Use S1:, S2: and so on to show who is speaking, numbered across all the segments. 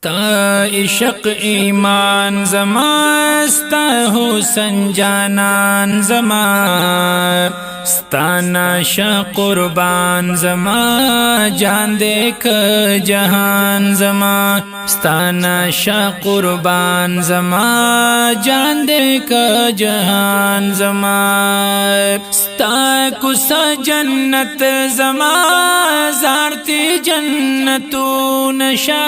S1: ستا عشق ایمان زما، ستا حسن جانان زما، ستا نشه قربان زما، جان دې ک جهان زما، ستا نشه قربان زما، جان دې ک جهان زما، ستا کوسه جنت زما، زارتی جنتو نشا،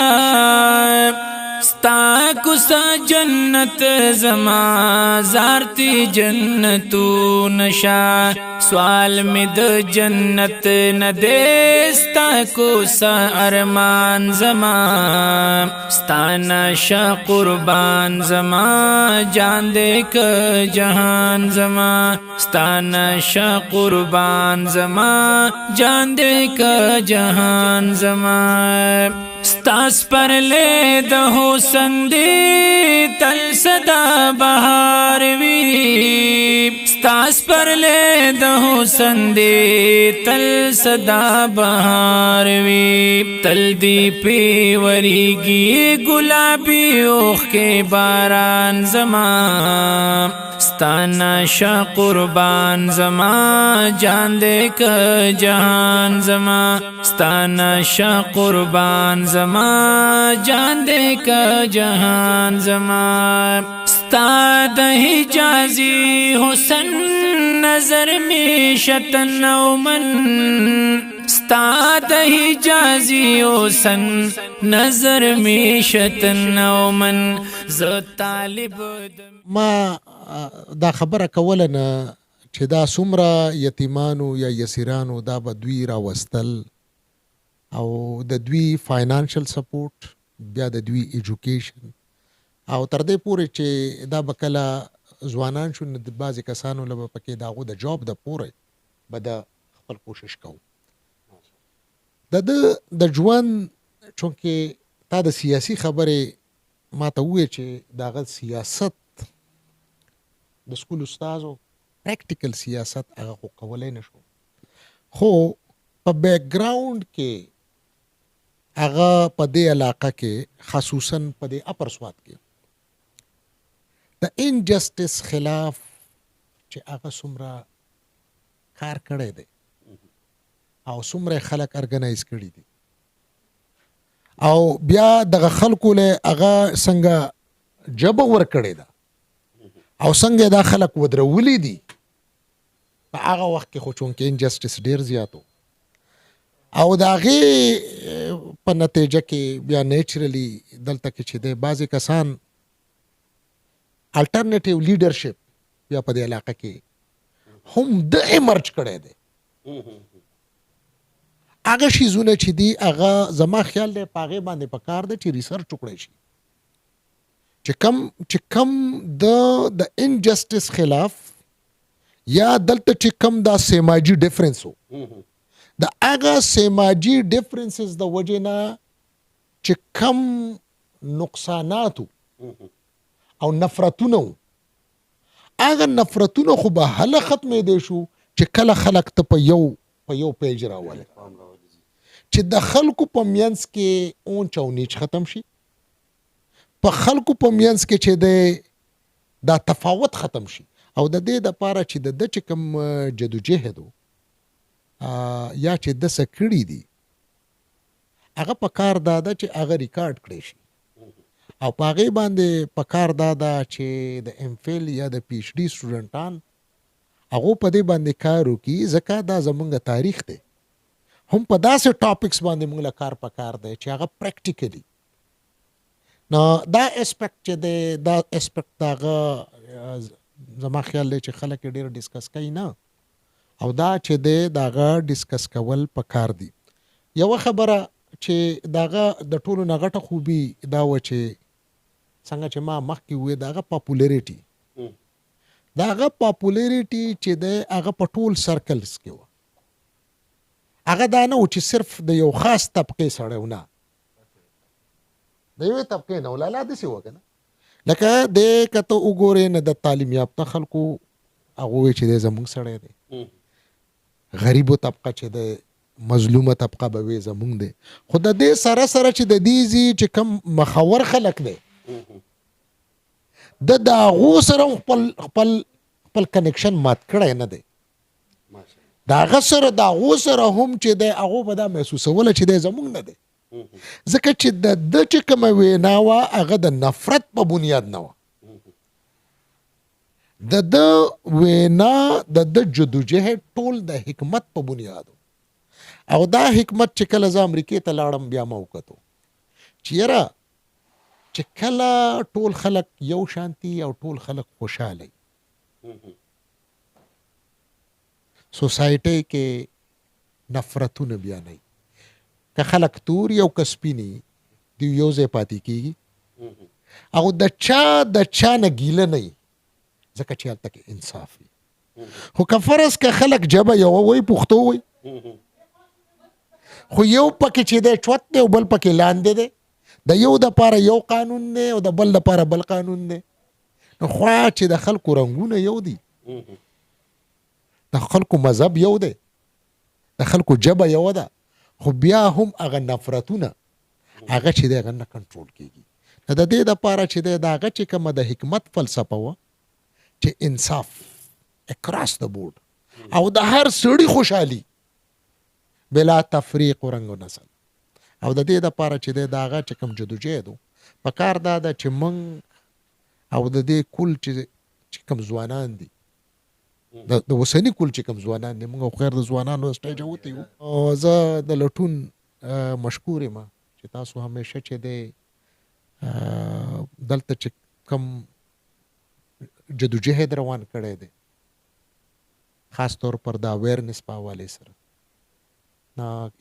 S1: ستا کوسه جنت زما، زارتی جنتو نشا، سوال می د جنت نه دې، ستا کوسه ارمان زما، ستا نشه قربان زما، جان دې ک جهان زما، ستا نشه قربان زما، جان دې ک جهان زما، ستاس پر لې د حسن دی تل صدا بهار وی، ستاس پر لې د حسن دی تل صدا بهار وی، تل دی پیوريږي ګلابي اوخ کې باران زما، ستانا شا قربان زما، جان دې ک جهان زما، ستانا شا قربان زما، جان دې ک جهان زما، ستا د حجازي حسن نظر می شتن او من، ستا د حجازي حسن نظر می شتن او من، ز طالب
S2: ما دا خبره کوله نه چې دا څومره یتیمانو یا یسیرانو دا به دوی راوستل او د دوی فاینانشل سپورټ، بیا د دوی ایجوکیشن، او تر دې پورې چې دا به کله ځوانان شو نو د بعضې کسانو له به پکې د هغو د جاب د پورې به د خپل کوشش کوو. د ده د ژوند چونکې تا د سیاسي خبرې ما ته وویل چې د هغه سیاست د سکول استاد و، پریکټیکل سیاست هغه خو کولی نه شو، خو په بیک ګراوند کې هغه په دې علاقه کې، خصوصا په دې اپر سوات کې د انجسټس خلاف چې هغه څومره کار کړی دی او څومره خلک ارګنایز کړي دي او بیا دغه خلکو له هغه څنګه جبه ورکړې ده او څنګه دا خلک ودرولي دي په هغه وخت کې، خو چونکې انجسټس ډیر زیاتو او د هغې په نتیجه کې بیا نیچرلی دلته کې چې دی بعضې کسان الټرنیټیو لیډرشپ بیا په دې علاقه کې هم د ایمرج کړی دی. هغه شیزونه چې دي هغه زما خیال دی په هغې باندې په کار دی چې ریسرچ وکړی شي چې کم د انجسټس خلاف یا دلته چې کم دا سماجی ډیفرنس وو، د هغه سماجی ډیفرنسز د وجې نه چې کم نقصانات او نفرتونه وو، هغه نفرتونه خو به هله ختمېدی شو چې کله خلک ته په یو پیج راولې، چې د خلکو په مینځ کې اونچ او نیچ ختم شي، په خلکو په مینځ کې چې د دا تفاوت ختم شي. او د دې د پاره چې د چې کوم جدوجهد یا چې د څه کړي دي، هغه په کار دا ده چې هغه ریکارډ کړی شي او په هغې باندې په کار دا ده چې د ایم فل یا د پی ایچ ډي سټوډنټان هغو په دې باندې کار وکړي، ځکه دا زمونږ تاریخ دی. هم په داسې ټاپکس باندې مونږ له کار په کار دی چې هغه پریکټیکلی. نو دا اسپیکټ چې دی، دا اسپیکټ دغه زما خیال دی چې خلک یې ډېر ډسکس کوي نه او دا چې دی دغه ډسکس کول پکار دي. یوه خبره چې دغه د ټولو نه غټه خوبي دا و چې څنګه چې ما مخکې وویل، دغه پاپولیریټي، دغه پاپولیریټي چې دی هغه په ټول سرکلز کې و. هغه دا نه و چې صرف د یو خاص طبقې سړی و، نه د یوې طبقې نه و، لالا داسې وه که نه، لکه دی که ته وګورې نه د تعلیم یافته خلکو هغه وایي چې دی زموږ سړی دی، غریبو طبقه چې دی مظلومه طبقه به وي زمونږ دی، خو د دې سره سره چې د دې ځي چې کم مخور خلک دی، د د هغو سره هم خپل خپل خپل کنیکشن مات کړی نه دی. د هغه سره، د هغو سره هم چې دی، هغو به دا محسوسوله چې دی زمونږ نه دی، ځکه چې د ده چې کومه وینا وه هغه د نفرت په بنیاد نه وه. د ده وینا، د ده جدوجهد ټول د حکمت په بنیاد. او دا حکمت چې کله زه امریکې ته لاړم، بیا ما وکتو چې یاره، چې کله ټول خلک یو شانتي او ټول خلک خوشاله، سوسایټۍ کې نفرتونه بیا نه، که خلک تور یو که سپینی دی، یو ځای پاتې کیږي او د چا د چا نه ګیله نه، ځکه چې هلته کې انصاف وي. خو که فرض که خلک ژبه یوه وایي، پښتو وایي، خو یو پکې چې دی چوت دی او بل پکې لاندې دی، د یو د پاره یو قانون دی او د بل د پاره بل قانون دی، نو خوا چې د خلکو رنګونه یو دي، د خلکو مذهب یو دی، د خلکو ژبه یو ده، خو بیا هم هغه نفرتونه هغه چې دی هغه نه کنټرول کیږي. نو د دې دپاره چې دی، د هغه چې کومه د حکمت فلسفه وه چې انصاف across the board او د هر سړي خوشحالي بلا تفریق و رنګ و نسل، او د دې دپاره چې دی د هغه چې کوم جدوجهد و، په کار دا ده چې موږ او د دې کل چې کوم ځوانان دي، د اوسني کل چې کوم ځوانان دي، موږ خیر د ځوانانو سټیج وتی یو. او زه د لټون مشکور یم چې تاسو همیشه چې دی دلته چې کوم جدوجهد روان کړی دی، خاص طور پر د awareness په حوالې سره،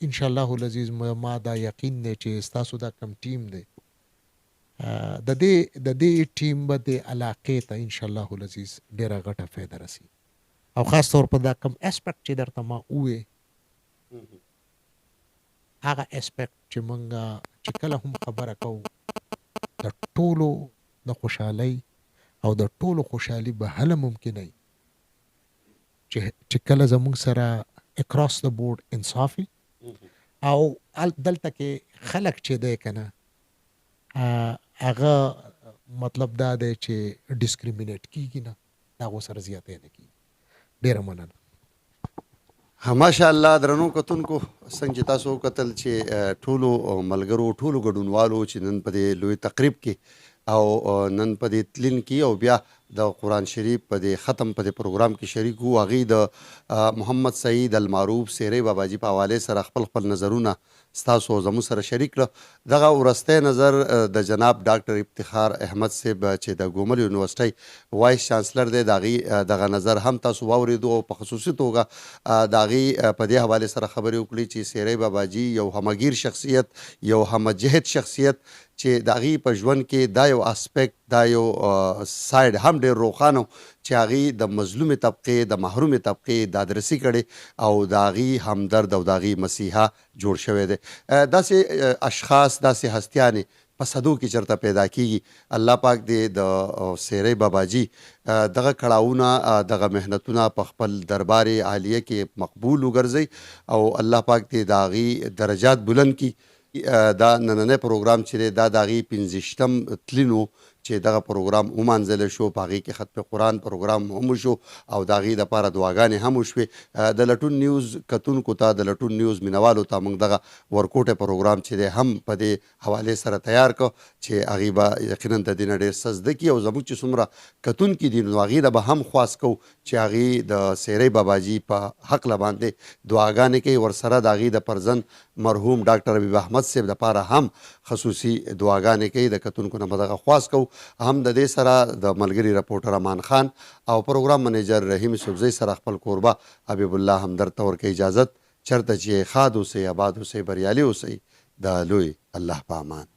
S2: ان شاء الله العزیز ما دا یقین دی چې تاسو دا کم ټیم دی، د دې ټیم به د علاقې ته ان شاء الله العزیز ډیره غټه فایده رسی. او خاص طور پر دا کم aspect چې درته ما ووی، هغه aspect چې مونږ چې کله هم خبره کوو د ټولو د خوشحالۍ، او د ټولو خوشحالي به هله ممکنه وي چې کله زمونږ سره across the board انصاف وي، او دلته کې خلک چې دی کنه، هغه مطلب دا دی چې discriminate کیږي نه، دا غو سره زیاتې نه کیږي. ډیره مننه.
S3: ماشاءالله. درنو کتونکو، څنګه چې تاسو وکتل چې ټولو ملګرو، ټولو ګډونوالو چې نن په دې لوی تقریب کې او نن په دې تلین کې او بیا د قرآن شریف په دې ختم په دې پروګرام کې شریک وو، هغوی د محمد سعید المعروف سیرې باباجي په حوالې سره خپل خپل نظرونه ستاسو او زموږ سره شریک کړه. دغه وروستی نظر د جناب ډاکټر افتخار احمد صاحب چې د ګومل یونیورسټۍ vice chancellor دی، د هغې دغه نظر هم تاسو واورېدو، او په خصوصي توګه د هغې په دې حوالې سره خبرې وکړي چې سیری باباجي یو همه ګیر شخصیت، یو همه جهت شخصیت، چې د هغې په ژوند کې دا یو aspect، دا یو side هم ډېر روښانه چې هغې د مظلومې طبقې، د محرومې طبقې دادرسي کړې او د هغې همدرد او د هغې مسیحا جوړ شوی دی. داسې اشخاص، داسې هستیانې په صدو کې چرته پیدا کیږي. الله پاک دې د سیری باباجي دغه کړاوونه، دغه محنتونه په خپل دربار عالیه کې مقبول وګرځي او الله پاک دې د هغې درجات بلند کړي. دا نننی پروګرام چې دی، دا د هغې 25م تلین و چې دغه پروګرام ومانځل شو. په هغې کې ختم قرآن پروګرام هم وشو او د هغې دپاره دعاګانې هم وشوې. د لټون نیوز کتونکو ته، د لټون نیوز مینوالو ته موږ دغه ورکوټی پروګرام چې دی هم په دې حوالې سره تیار کړ چې هغې به یقینا د دې نه ډېر څه زده کړي. او زموږ چې څومره کتونکي دي، نو هغې له به هم خواست کوو چې هغې د سیرۍ باباجي په حقله باندې دعاګانې کوي، ورسره د هغې د فرزند مرحوم ډاکټر حبیب احمد صاحب دپاره هم خصوصي دعاګانې کوي. د کتونکو نه به دغه خواست کوو. هم د دې سره د ملګري رپورټر امان خان او پروګرام منیجر رحیم سبزی سره خپل کوربه حبیب الله همدرد ته ورکوي اجازت. چرته چې ښاد اوسئ، آباد اوسئ، بریالي اوسئ، د لوی الله په امان.